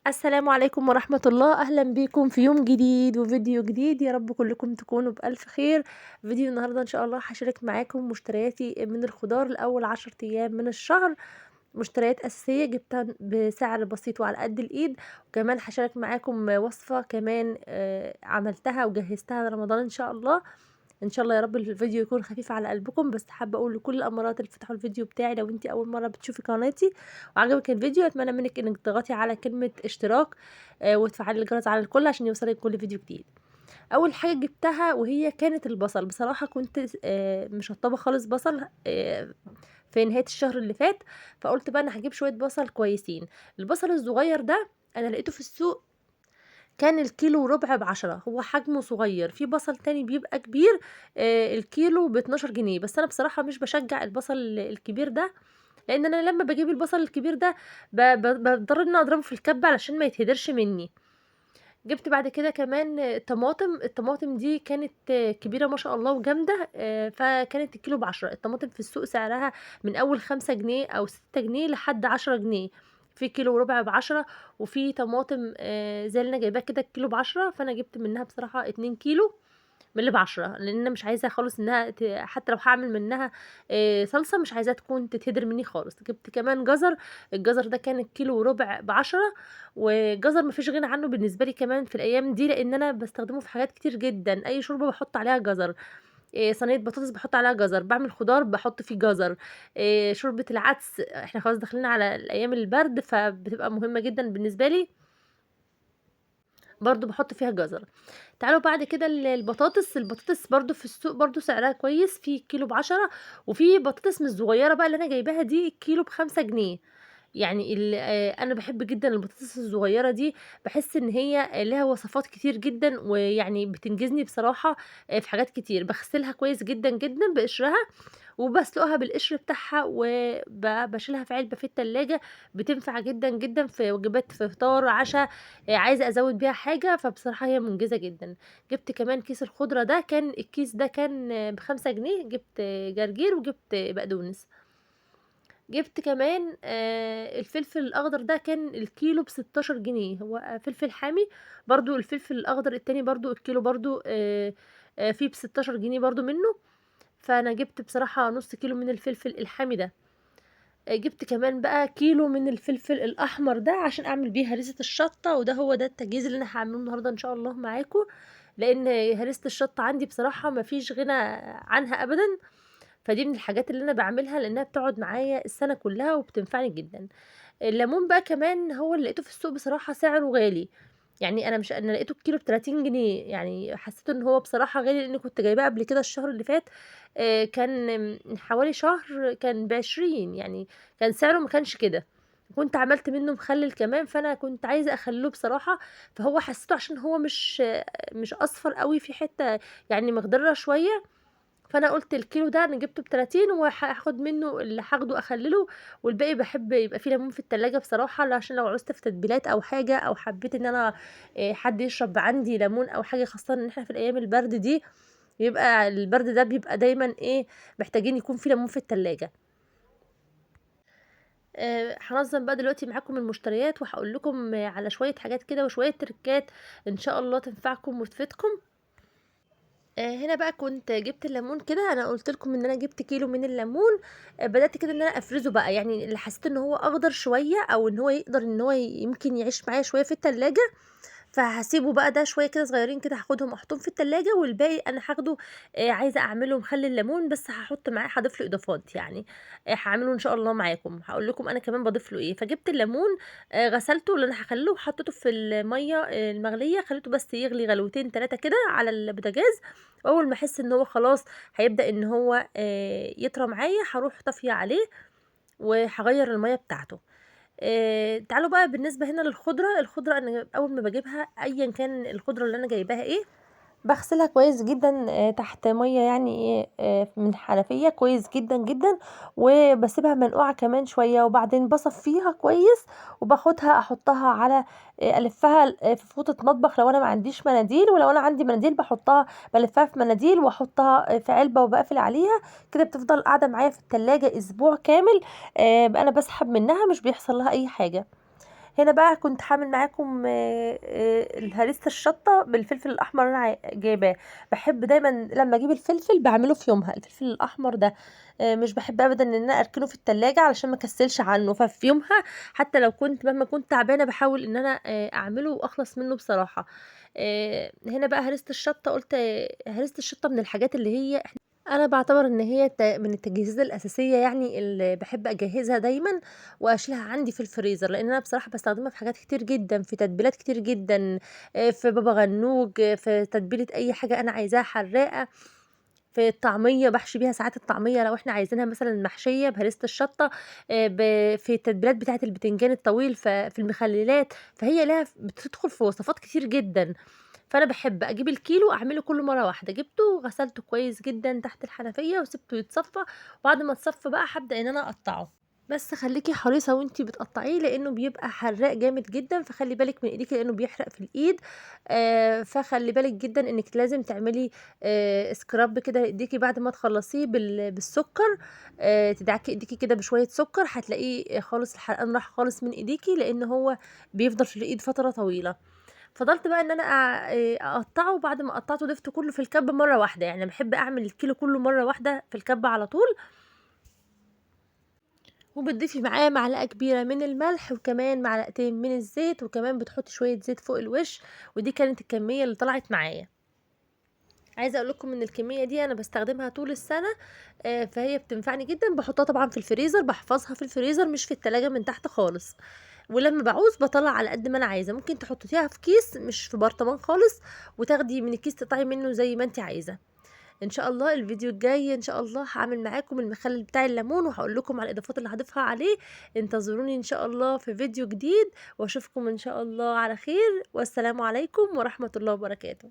السلام عليكم ورحمة الله. أهلا بيكم في يوم جديد وفيديو جديد. يا رب كلكم تكونوا بألف خير. فيديو النهاردة إن شاء الله هشارك معاكم مشترياتي من الخضار لأول 10 أيام من الشهر، مشتريات أساسية جبتها بسعر بسيط وعلى قد الإيد، وكمان هشارك معاكم وصفة كمان عملتها وجهزتها لرمضان إن شاء الله. ان شاء الله يا رب الفيديو يكون خفيف على قلبكم. بس حابة اقول لكل الامارات اللي فتحوا الفيديو بتاعي، لو انت اول مرة بتشوفي قناتي وعجبك الفيديو اتمنى منك انك تضغطي على كلمة اشتراك وتفعلي الجرس على الكل عشان يوصلك كل فيديو جديد. اول حاجة جبتها وهي كانت البصل. بصراحة كنت مشطبه خالص بصل في نهاية الشهر اللي فات، فقلت بقى انا هجيب شوية بصل كويسين. البصل الصغير ده انا لقيته في السوق كان الكيلو وربع ب10، هو حجمه صغير. في بصل تاني بيبقى كبير الكيلو ب12 جنيه، بس انا بصراحة مش بشجع البصل الكبير ده، لان انا لما بجيب البصل الكبير ده بضطر ان انا اضربه في الكبه علشان ما يتهدرش مني. جبت بعد كده كمان طماطم. الطماطم دي كانت كبيرة ما شاء الله وجامده، فكانت الكيلو ب10. الطماطم في السوق سعرها من اول 5 جنيه او 6 جنيه لحد 10 جنيه. في كيلو وربع ب10، وفي طماطم زي اللي انا جايباه كده الكيلو ب10، فانا جبت منها بصراحة 2 كيلو من اللي ب10، لان انا مش عايزه خالص انها حتى لو هعمل منها صلصه مش عايزاها تكون تتهدر مني خالص. جبت كمان جزر. الجزر ده كان الكيلو وربع ب10، والجزر مفيش غنى عنه بالنسبة لي كمان في الايام دي، لان انا بستخدمه في حاجات كتير جدا. اي شوربة بحط عليها جزر، صينية بطاطس بحط عليها جزر، بعمل خضار بحط فيه جزر، شوربة العدس احنا خلاص داخلين على الايام البرد فبتبقى مهمة جدا بالنسبة لي، برضو بحط فيها جزر. تعالوا بعد كده البطاطس. البطاطس برضو في السوق برضو سعرها كويس، في كيلو ب10، وفي بطاطس من الصغيرة بقى اللي انا جايباها دي كيلو ب5 جنيه. يعني انا بحب جدا البطاطس الصغيرة دي، بحس ان هي لها وصفات كتير جدا، ويعني بتنجزني بصراحة في حاجات كتير. بغسلها كويس جدا جدا بقشرها، وبسلقها بالقشر بتاعها، وبشيلها في علبة في التلاجة. بتنفع جدا جدا في وجبات، في فطار، عشاء، عايزه ازود بيها حاجة، فبصراحة هي منجزه جدا. جبت كمان كيس الخضرة ده، كان الكيس ده كان ب5 جنيه. جبت جرجير وجبت بقدونس. جبت كمان الفلفل الاخضر ده كان الكيلو ب16 جنيه، هو فلفل حامي. برضو الفلفل الاخضر التاني برضو الكيلو برضو فيه ب16 جنيه برضو منه، فانا جبت بصراحة نص كيلو من الفلفل الحامي ده. جبت كمان بقى كيلو من الفلفل الاحمر ده عشان اعمل بيه هريسه الشطه، وده هو ده التجهيز اللي انا هعمله النهارده ان شاء الله معاكم، لان هريسه الشطه عندي بصراحة مفيش غنى عنها ابدا. فدي من الحاجات اللي انا بعملها لانها بتقعد معايا السنة كلها وبتنفعني جدا. الليمون بقى كمان هو اللي لقيته في السوق بصراحة سعره غالي، يعني انا مش انا لقيته الكيلو ب30 جنيه، يعني حسيت ان هو بصراحة غالي، لان كنت جايباه قبل كده الشهر اللي فات كان من حوالي شهر كان ب20، يعني كان سعره ما كانش كده. كنت عملت منه مخلل كمان، فانا كنت عايزه اخلله بصراحة، فهو حسيته عشان هو مش اصفر قوي، في حتة يعني مخضره شوية، فانا قلت الكيلو ده انا جبته ب30 وهاخد منه اللي هاخده اخلله، والباقي بحب يبقى فيه ليمون في التلاجة بصراحة، عشان لو عوزت في تتبيلات او حاجة، او حبيت ان انا حد يشرب عندي ليمون او حاجة، خاصة ان احنا في الايام البرد دي بيبقى البرد ده بيبقى دايما محتاجين يكون فيه ليمون في التلاجة. هنظم بقى دلوقتي معاكم المشتريات، وهقول لكم على شوية حاجات كده وشوية تركات ان شاء الله تنفعكم وتفيدكم. هنا بقى كنت جبت الليمون كده، انا قلت لكم ان انا جبت كيلو من الليمون. بدات كده ان انا افرزه بقى، يعني اللي حسيت ان هو اخضر شوية او ان هو يقدر ان هو يمكن يعيش معايا شوية في التلاجة، فهسيبه بقى ده شوية كده صغيرين كده هاخدهم احطهم في التلاجة، والباقي انا هاخده عايزه اعمله مخلل الليمون، بس هحط معاه هضيف له اضافات، يعني هعمله ان شاء الله معاكم، هقول لكم انا كمان بضيف له ايه. فجبت الليمون غسلته اللي انا هخلله وحطيته في المية المغليه، خليته بس يغلي غلوتين 3 كده على البوتاجاز. اول ما احس ان هو خلاص هيبدا ان هو يطرى معايا هروح طافية عليه وهغير المية بتاعته. تعالوا بقى بالنسبة هنا للخضره. الخضرة انا اول ما بجيبها ايا كان الخضرة اللي انا جايباها ايه بغسلها كويس جدا تحت مية، يعني من حنفية كويس جدا جدا، وبسيبها منقوعه كمان شوية، وبعدين بصفيها كويس وباخدها احطها على الفها في فوطه مطبخ لو انا ما عنديش مناديل، ولو انا عندي مناديل بحطها بلفها في مناديل واحطها في علبة وبقفل عليها كده، بتفضل قاعدة معايا في التلاجة اسبوع كامل. انا بسحب منها مش بيحصل لها اي حاجة. هنا بقى كنت هاعمل معاكم الهريسة الشطة بالفلفل الأحمر اللي أنا جايباه. باحب دايمًا لمّا أجيب الفلفل باعمله في يومها، الفلفل الأحمر ده مش باحب أبدًا إن أنا أركنه في التلاجة علشان ما اكسلش عنه، ففي يومها حتى لو كنت مهما كنت تعبانة باحاول إن أنا أعمله وأخلص منه بصراحة. هنا بقى هريسة الشطة، قُلت هريسة الشطة من الحاجات اللي هي أنا باعتبر إن هي من التجهيزات الأساسية يعني اللي باحب أجهزها دايمًا وأشيلها عندي في الفريزر، لإن أنا بصراحة باستخدمها في حاجات كتير جدًا، في تتبيلات كتير جدًا، في بابا غنوج، في تتبيلة أي حاجة أنا عايزاها حراقة، في الطعمية باحشي بيها ساعات الطعمية لو إحنا عايزينها مثلًا محشية بهريسة الشطة، ب في التتبيلات بتاعة البتنجان الطويل، في المخللات، فهي ليها بتدخل في وصفات كتير جدًا. فأنا باحب أجيب الكيلو أعمله كله مرّة واحدة، جبته وغسلته كويس جدًا تحت الحنفية وسِبته يتصفّى، وبعد ما اتصفّى بقى هابدأ إن أنا أقطّعه. بس خلّيكِ حريصة وأنتِ بتقطّعيه لإنه بيبقى حراق جامد جدًا، فخلّي بالِك من إيديكِ لإنه بيحرق في الإيد، فخلّي بالِك جدًا إنِّك لازم تعملي scrub كده لإيديكِ بعد ما تخلّصيه بالسكر، تدعكي إيديكِ كده بشوية سكر، هتلاقيه خالص الحرقان راح خالص من إيديكِ، لإن هو بيفضل في الإيد فترة طويلة. فضلت بقى إن أنا أقطّعه، وبعد ما قطّعته ضفته كله في الكَبّة مرّة واحدة، يعني باحب أعمل الكيلو كله مرّة واحدة في الكَبّة على طول. وبتضيفي معاه معلقة كبيرة من الملح، وكمان معلقتين من الزيت، وكمان بتحطي شوية زيت فوق الوش، ودي كانت الكمية اللي طلعت معايا. عايزة أقول لكم إن الكمية دي أنا باستخدمها طول السنة، فهي بتنفعني جدًا، باحطها طبعًا في الفريزر، باحفظها في الفريزر مش في التلاجة من تحت خالص، ولمّا باعوز باطلّع على قد ما أنا عايزة. ممكن تحطيها في كيس مش في برطمان خالص، وتاخدي من الكيس تقطعي منه زي ما أنتِ عايزة. إن شاء الله الفيديو الجاي إن شاء الله هاعمل معاكم المخلل بتاع الليمون، وهاقول لكم على الإضافات اللي هاضيفها عليه. انتظروني إن شاء الله في فيديو جديد، وأشوفكم إن شاء الله على خير، والسلام عليكم ورحمة الله وبركاته.